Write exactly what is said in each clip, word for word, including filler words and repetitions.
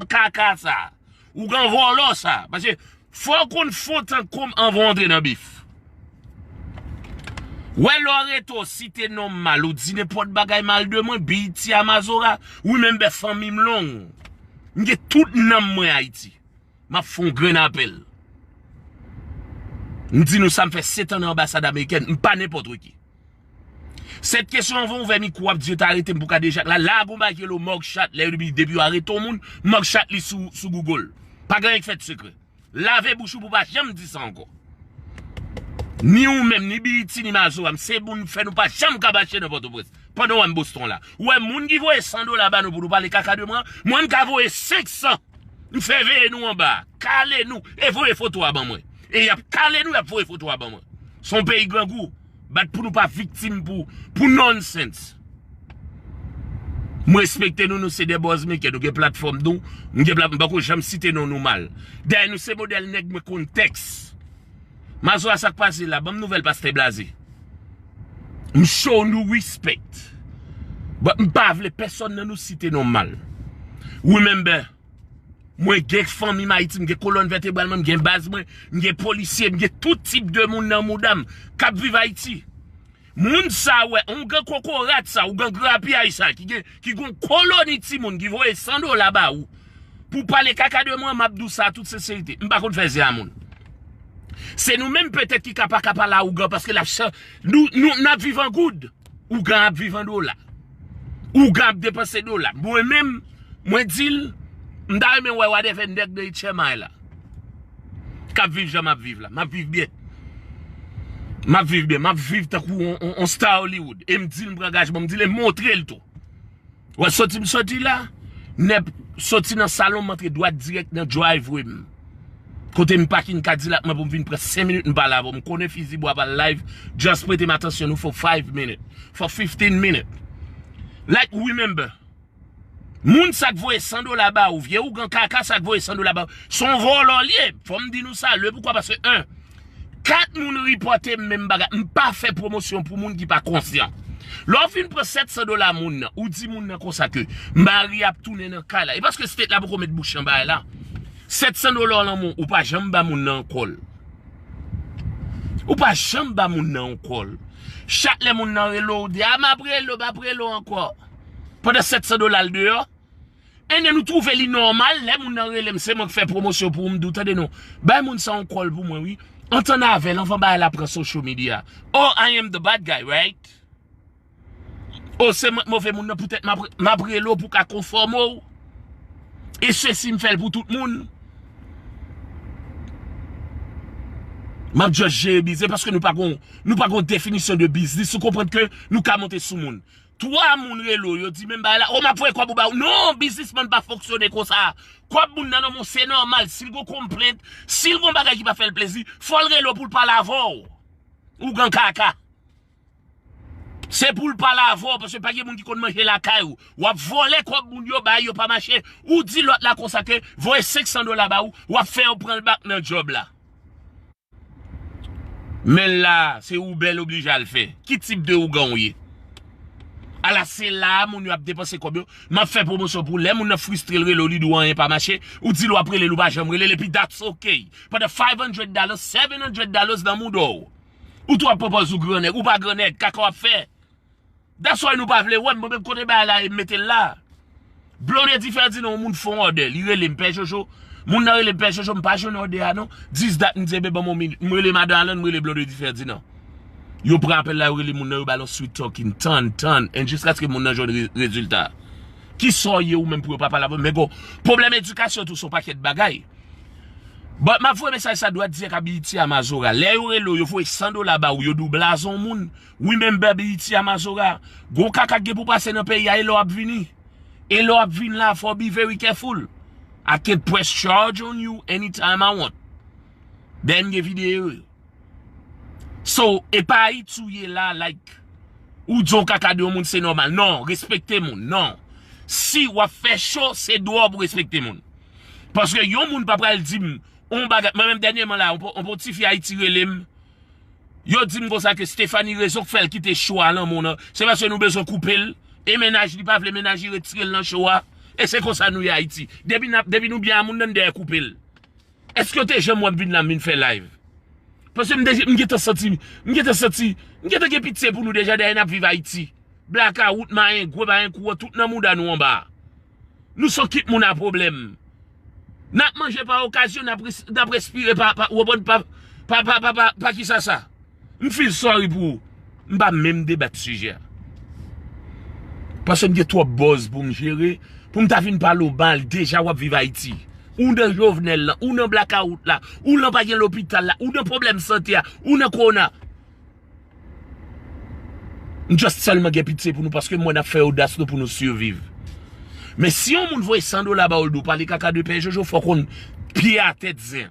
kaka sa. Ougan vòlò sa. Paske fò w konn fon tank kòm anvan w antre nan bif. Wè lè w rete w site non m mal, ou di nenpòt bagay mal de mwen, B E T a Mazora, wi menm bè fanmi m long. M gen tout nanm mwen Ayiti. M ap fè yon grenn apèl. M di nou sa m fè sèt an nan anbasad amerikèn, m pa nenpòt ki. Sèt kesyon anvan w ouvè mikwo w ap di yo t arete m pou Kadejak la, la gon bagay ki rele w mugshot, lè yo depi, depi yo arete yon moun, mugshot li sou, sou Google. Pa gen anyen k fèt sekrè. Lave bouch ou pou pa janm di sa ankò. Ni ou menm, ni B E T, ni Mazora, m se moun fè nou pa janm ka mache nan Pòtoprens. Pandan w wè m Boston la. Ou wè moun ki voye san dola ba nou pou nou pale kaka de mwen, mwen m ka voye senk san. M fè veye nou anba, kale nou, e voye foto a ban mwen. E y ap kale nou, y ap voye foto a ban mwen. Se yon peyi grangou, bat pou nou pa viktim pou, pou nonsense. M respekte nou, nou se de bòz mekè, nou gen platfòm nou, m gen plat, m pako janm site non nou mal. Dayè nou se modèl nèg mwen konn tèks. Mazora sa k pase la, ban m nouvèl pastè Blaze. M show nou respect. But m pa vle pèsòn nan nou site non mal. Remember, mwen gen fanmi m Ayiti, m gen kolòn vètebral mwen, m gen baz mwen, m gen polisye, m gen tout tip de moun nan mouda m k ap viv Ayiti. Moun sa wè, ougan kokorat sa, ougan grapyay sa, ki gen, ki gon koloni timoun ki voye san dola ba ou pou pale kaka de mwen, m ap di w sa an tout senserite. M pa konn fè zen a moun. Se nou menm petèt ki ka pa ka pale a ougan paske l ap chan-, nou, nou, n ap viv an goud. Ougan ap viv an dola. Ougan ap depanse dola. Mwen menm, mwen di l, m ta renmen wè whatever nèg nan H M I la k ap viv jan m ap viv la. M ap viv byen. M ap viv byen. M ap viv tankou on, on, on star Hollywood. E m di l m pran angajman. M di l e m montre l tou. Wè soti m soti la, nèp soti nan salon m antre dwat dirèk nan driveway m. Kote m pakin Kadilak mwen pou m vin pran senk minit m pale avè w. M konnen fizi bwa pa live, just prete m atansyon nou for five minutes, for fifteen minutes. Like, remember, moun sa k voye san dola ba ou, vye ougan kaka sa k voye san dola ba ou, se yon vòlò l ye. Fò m di nou sa, le poukwa, paske, en, kat moun ripòte m menm bagay, m pa fè pwomosyon pou moun ki pa konsyan. Lè w fin pran sèt san dola moun nan, ou di moun nan konsa ke mari ap tounen nan kay la. E paske state la poko met bouch nan bagay la. Sèt san dola w nan men w, ou pa janm ba moun nan ankò l. Ou pa janm ba moun nan ankò l. Chak lè moun nan rele w, ou di, "A, m ap rele w, m ap rele w ankò." Pandan sèt san dola l deyò, and then ou twouve li nòmal, lè moun nan rele m, se mwen k fè pwomosyon pou ou, m di w, "Tande non, bay moun sa yon call pou mwen, wi. Antann avè l, anvan bagay la pran social media." Oh, I am the bad guy, right? Oh, se mwen k move moun nan, poutèt m ap, m ap rele w pou w ka konfòme w. E sesi m fè l pou tout moun. M ap just jere biznis paske nou pa gon, nou pa gon definisyon de biznis. Ou konprann ke nou ka monte sou moun. Twa moun rele w, yo di menm bagay la, "O, m ap voye kòb ou ba ou." Non, biznismann pa fonksyone konsa. Kòb moun nan nan men w, se nòmal. Si l gon konplent, si l gon bagay ki pa fè l plezi, fò l rele w pou l pale avè w. Ougan kaka. Se pou l pale avè w, paske pa gen moun ki konn manje lakay ou. W ap vòlè kòb moun yo, bagay yo pa mache. Ou di lòt la konsa ke voye senk san dola ba ou, w ap fè yo pran l back nan djòb la. Men la, se Uber l oblije al fè. Ki tip de ougan w ye? Ala se la a moun yo ap depanse kòb yo. M ap fè pwomosyon pou lè moun nan fristre l rele w, li di w anyen pa mache, ou di l w ap rele l, ou pa janm rele l, epi that's okay. Pandan five hundred dollars, seven hundred dollars nan mouda w. Ou tou ap pran pòz ou grannèg, ou pa grannèg, kaka w ap fè. That's why nou pa vle wè m, mwen menm kote bagay la e m mete l la. Blondedy Ferdinand, yon moun fè yon òdè, li rele m, "Pè Jojo." Moun nan rele m, "Pè Jojo, m pa jwenn òdè a non." Dis dat, m di, "Ebyen, ban m yon minit." M rele Madan Alan, m rele Blondedy Ferdinand. Yo pran apèl la, yo rele moun nan, yo ba l yon sweet talking, tann, tann, and jiskaske moun nan jwenn re-, rezilta. Kisa w ye ou menm pou yo pa pale avè w? Men gon pwoblèm edikasyon tou, se yon pakèt bagay. But m ap voye mesaj sa dwat dirèk a B E T a Mazora. Lè yo rele w, yo voye san dola ba ou, yo di w blaze yon moun. Remember B E T a Mazora. Gon kaka k gen pou pase nan peyi a, e lè w ap vini. E lè w ap vin la, fò w be very careful. I can press charge on you anytime I want. Dèyè m gen videyo yo. So, e pa Ayiti w ye la, like, ou di yon kaka de yon moun se nòmal. Non, respekte moun, non. Si w ap fè cho, se dwa w pou respekte moun. Paske yon moun pa pral di m yon bagay. Mwen menm dènyèman la, yon, yon ti fi Ayiti rele m. Yo di m konsa ke Stephanie rezon k fè l kite cho a nan men w nan, se paske nou bezwen koupe l. E mennaj li pa vle mennaj li retire l nan cho a. E se konsa nou ye Ayiti. Depi n ap, depi nou byen a moun nan, n dèyè koupe l. Èske w te janm wè m vin la, m vin fè live? Paske m te, m gentan santi, m gentan santi, m gentan gen pitye pou nou deja, dayè n ap viv Ayiti. Blakawout, mayen gwo, mayen kou, tout nan mouda nou anba a. Nou se yon kit moun a pwoblèm. N ap manje pa okazyon, n ap res-, n ap respire pa, pa, w konprann, pa, pa, pa, pa, pa, pa kisa sa? M feel sorry pou ou. M pa menm debat sijè a. Paske m gen twòp buzz pou m jere, pou m ta vin pale w mal, deja w ap viv Ayiti. Ou nan Jovenel la, ou nan blakawout la, ou nan pa gen lopital la, ou nan pwoblèm sante a, ou nan kowona. M just sèlman gen pitye pou nou paske m wè n ap fè odas nou pou nou siviv. Men si yon moun voye san dola ba w, l di w pale kaka de Pè Jojo, fò w konn pye a tèt zen.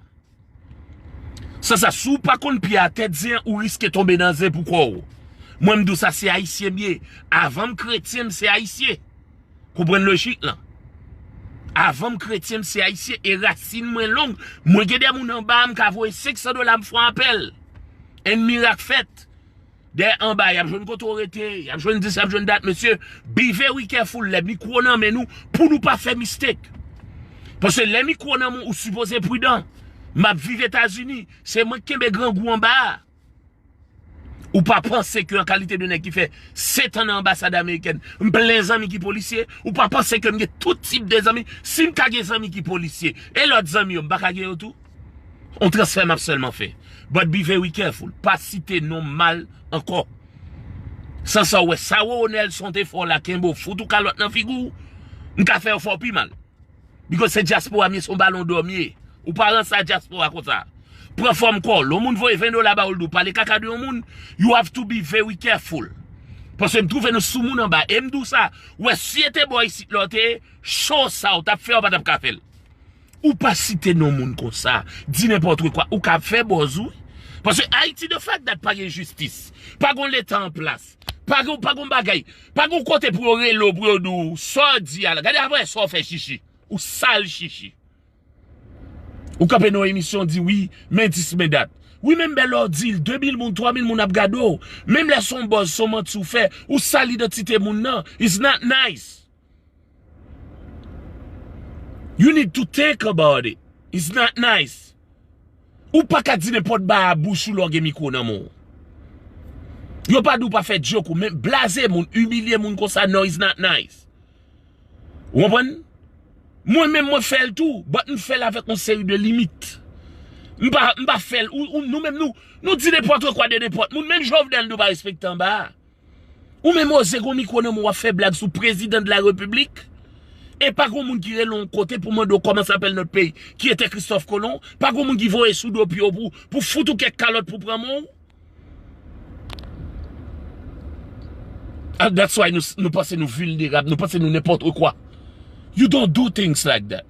San sa, si w pa konn pye a tèt zen, ou riske tonbe nan zen pou kò w. Mwen, m di w sa, se Ayisyen m ye. Avan m kretyen, m se Ayisyen. Konprann lojik lan. Avan m kretyen, m se Ayisyen e rasin mwen long. Mwen gen de moun anba a, m ka voye senk san dola, m fè yon apèl. Yon mirak fèt. Dèyè anba, y ap jwenn kote w rete, y ap jwenn dis, y ap jwenn dat, mesye. Be very careful lè mikwo nan men nou, pou nou pa fè mistake. Paske lè mikwo nan men w, ou sipoze pridan. M ap viv Etazini, se mwen k kenbe grangou anba a. Ou pa panse ke an kalite de nèg ki fè sèt an nan anbasad amerikèn, m plen zanmi ki polisye, ou pa panse ke m gen tout tip de zanmi, si m ka gen zanmi ki polisye, e lòt zanmi yo, m pa ka gen yo tou? On transfè m ap sèlman fè. But be very careful. Pa site non m mal ankò. San sa w wè, sa Ronel son te fè w la, kenbe w, fout ou kalòt nan figi w, m ka fè w fè w pi mal. Because se dyaspora m ye, se yon balon dò m ye. Ou pa ranse a dyaspora konsa. Pran fòm kò w. Lè yon moun voye ven dola ba w, l di w pale kaka de yon moun, you have to be very careful. Paske m twouve nou sou moun anba. E m di w sa, w wè si e te bò isit la w te ye, cho sa w t ap fè, w pa t ap ka fè l. Ou pa site non moun konsa. Di nenpòt kwa. Ou ka fè buzz ou. Paske Ayiti, the fact that pa gen jistis, pa gon leta an plas, pa gon, pa gon bagay, pa gon kote pou yo rele w, pou yo di w sa w di a la. Gade apre sa w fè chichi. Ou sal chichi. Ou kanpe nan yon emisyon di wi, men dis men dat. Wi, menm bèl lè w di l, de mil moun, twa mil moun ap gade w. Menm lè se yon buzz, se yon manti w fè, ou sal idantite moun nan. It's not nice. You need to think about it. It's not nice. Ou pa ka di nenpòt bagay a bouch ou lè w gen mikwo nan men w. Yo pa di w pa fè djòk ou, men blaze moun, imilye moun konsa, no, it's not nice. Ou konprann? Mwen menm, mwen fè l tou, but m fè l avèk yon seri de limit. M pa, m pa fè l, ou, ou, nou menm, nou, nou di nenpòt kwa de nenpòt moun, menm Jovenel nou pa respekte anba a. Ou menm oze gon mikwo nan men w ap fè blag sou prezidan de la repiblik? E pa gon moun ki rele w yon kote pou mande w comment s'appelle notre pays, qui était Christophe Colomb? Pa gon moun ki voye sou do pye w pou, pou fout ou kèk kalòt pou pran men w? Ah, that's why nou, nou panse nou vilnerab, nou panse nou nenpòt kwa. You don't do things like that.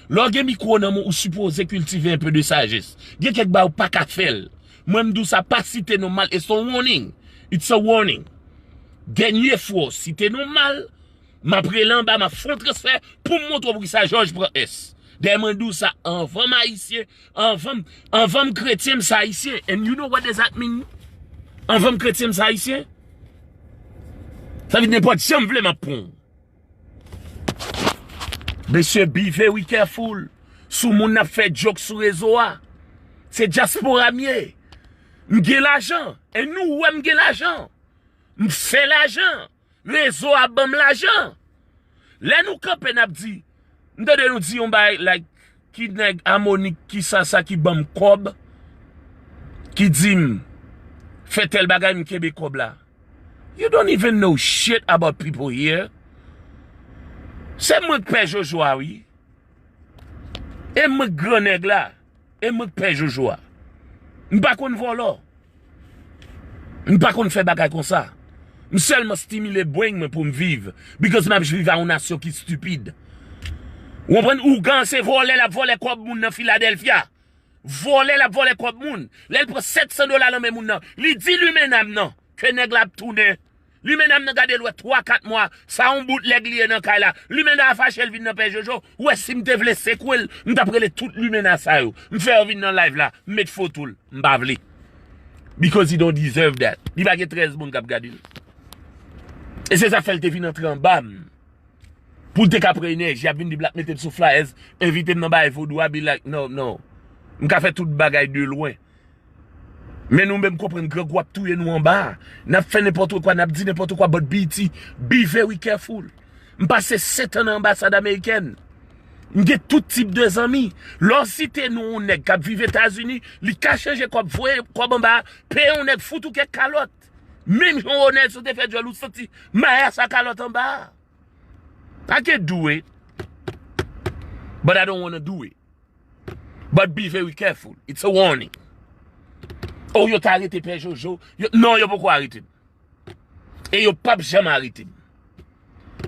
Lè w gen mikwo nan men w, ou sipoze kiltive un peu de sagesse. Gen kèk bagay ou pa ka fè l. Mwen, m di w sa, pa site non m mal, it's a warning. It's a warning. Dènye fwa w site non m mal, m ap rele anba, m ap fè yon transfè pou m montre w poukisa Jòj pran S. Dayè, mwen di w sa, anvan m ayisyen, anvan m, anvan m kretyen, m se ayisyen. And you know what does that mean? Anvan m kretyen, m se ayisyen. Sa vle di nenpòt jan m vle, m ap pran w. Mesye, be very careful. Sou moun n ap fè djòk sou rezo a. Se dyaspora m ye. M gen lajan. E nou wè m gen lajan. M fè lajan. Rezo a ban m lajan. Lè nou kanpe, n ap di, m tande nou di yon bagay, like, ki nèg Amonik, ki sa, sa ki ban m kòb, ki di m fè tèl bagay, m kenbe kòb la. You don't even know shit about people here. Se mwen k pè Jojo a, wi. E mwen k gran nèg la. E mwen k pè Jojo a. M pa konn vòlò. M pa konn fè bagay konsa. M sèlman stimile brain mwen pou m viv. Because m ap viv a yon nasyon ki stupid. Ou konprann? Ougan se vòlè, l ap vòlè kòb moun nan Filadèlfya. Vòlè, l ap vòlè kòb moun. Lè l pran sèt san dola nan men moun nan, li di limena m nan ke nèg la ap tounen. Limena m nan gade l wè twa, kat mwa, sa yon boutlèg li ye nan kay la. Limena a fache l vin nan Pè Jojo, ou wè si m te vle sekwe l, m t ap rele tout limena sa yo. M fè yo vin nan live la, m met foto l, m pa vle. Because he don't deserve that. Li pa gen trèz moun k ap gade l. E se sa k fè l te vin antre anba m. Pou l te ka pran enèji, ap vin di l ap mete m sou flyers, envite m nan bagay vodou a, be like, no, no. M ka fè tout bagay de lwen. Men nou menm konprann grangou ap touye nou anba a. N ap fè nenpòt kwa, n ap di nenpòt kwa, but B E T, be very careful. M pase sèt an nan anbasad amerikèn. M gen tout tip de zanmi. Lè w site non yon nèg k ap viv Etazini, li ka chanje kòb, voye kòb anba a, peye yon nèg fout ou kèk kalòt. Menm jan Ronelson te fè djòl ou santi mayas a kalòt anba a. I can do it, but I don't wanna do it. But be very careful. It's a warning. Oh, yo ta arete Pè Jojo. Yo, non, yo poko arete m. E yo p ap janm arete m.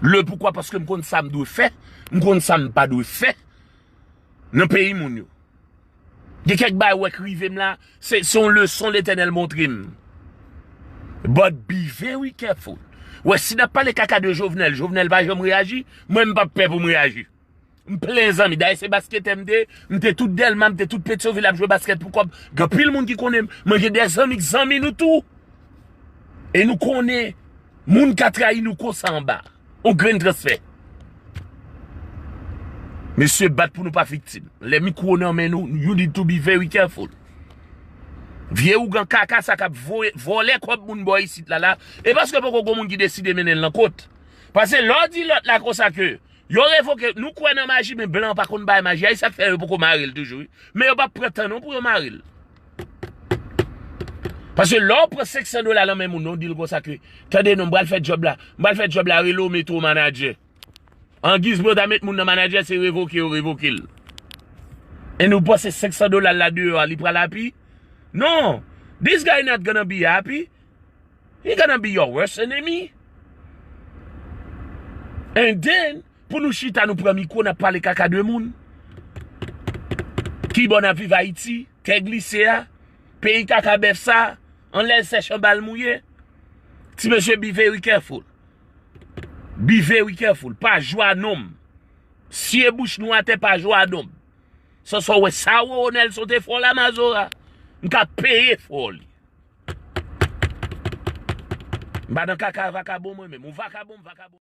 Le poukwa? Paske m konn sa m dwe fè, m konn sa m pa dwe fè nan peyi moun yo. Gen kèk bagay wè k rive m la, se se yon leson Letènèl montre m. But be very careful. Wè, si n ap pale kaka de Jovenel, Jovenel pa janm reyaji, mwen m p ap pè pou m reyaji. M plen zanmi. Dayè se basketè m te, m te tout Dèlma, m te tout Petyonvil ap jwe baskèt pou kòb. Gen anpil moun ki konnen m. Mwen gen de zanmi k zanmi nou tou. E nou konnen moun ka trayi nou konsa anba. On grenn transfè. Mesye, bat pou nou pa viktim. Lè mikwo nan men nou, you need to be very careful. Vye ougan kaka sa k ap voye, vòlè kòb moun bò isit la la. E paske poko gon moun ki deside mennen l nan kot. Paske lè w di lòt la konsa ke yo revoke, nou kwè nan maji, men blan pa konn bay maji. A, e sa k fè yo poko mare l toujou, wi. Men yo p ap pran tan non pou yo mare l. Paske lè w pran senk san dola nan men moun, non, w di l konsa ke, tande non, m pral fè djòb la. M pral fè djòb la, rele w mete w manadjè. Angiz pou yo ta met moun nan manadjè, se revoke yo revoke l. E nou panse senk san dola l la deyò a, li pral happy? Non. This guy not gonna be happy. He gonna be your worst enemy. And then, pou nou chita, nou pran mikwo, n ap pale kaka de moun. Kibò n ap viv Ayiti, tè glise a, peyi kaka bèf sa, anlè l sèch anba l mouye. Ti mesye, be very careful. Be very careful. Pa jwe a nonm. Siye bouch nou atè, pa jwe a nonm. San sa w wè sa Ronelson te fè w la, Mazora. M ka peye fè w li. M pa nan kaka vakabon mwen menm. Ou vakabon, m vakabon.